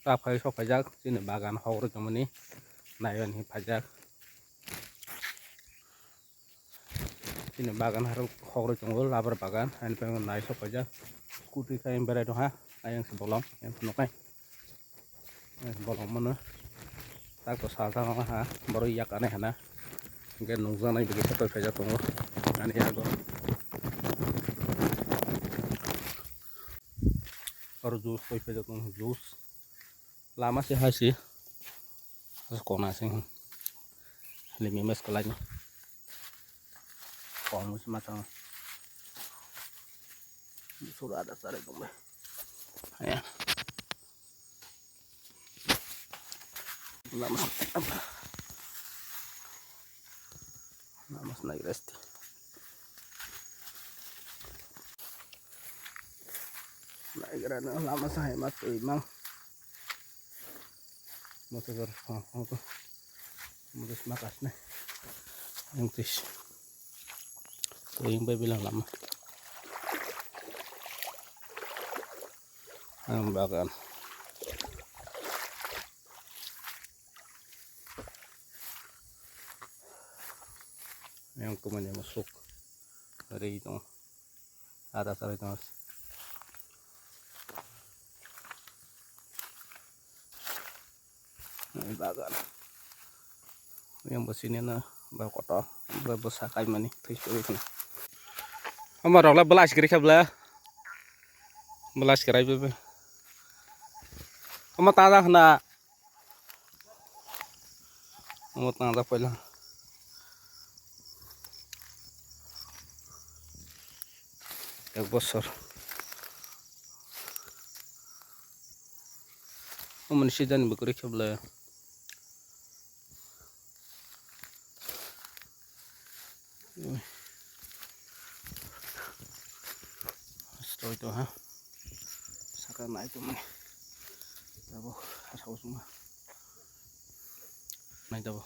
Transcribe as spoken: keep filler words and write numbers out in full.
Ta phai sok phaijak chini bagan hok rw tongmani naiwi hinwi phaijak. Chini bagan harok hok rw tongo, labar bagan, ani phaima nai sok phaijak. Scooty khe berai tongha, ayang se bolong, yang phunuknai. Bolong mano. Tak to sal tang ha, borok yak anai hana. Hingke nukjaknai bwkhe khe twi phaijak tongo. Ani yago. Oro juice twi phaijak tongo, juice. Lama se hai se. Kona se. Limi mes kalai no. Kong se ma tang. Sura ada sare tong bai. Ya. Lama. Lama se nai resti. Nai gara na lama se hai ma twi mang. Motor, oh, oh, motor sma kasne. Yang tis. Yang bai bilang lama. Ang bagan. Yang kumanya masuk. Dari itu. Ada sawi tong. Bagan. Yang bosini na ba kotor. Ba bosa kai mani. Thai suri kana. Ama rok la belas kiri khabla. Belas kirai bebe. Ama tanda khna. Omo tang jak paila. Ek bosor. Omo ni season bo kwrwi khe bwlai. Stoi to ha. Saka nai to mani. Tabo ha sao suma. Nai tabo.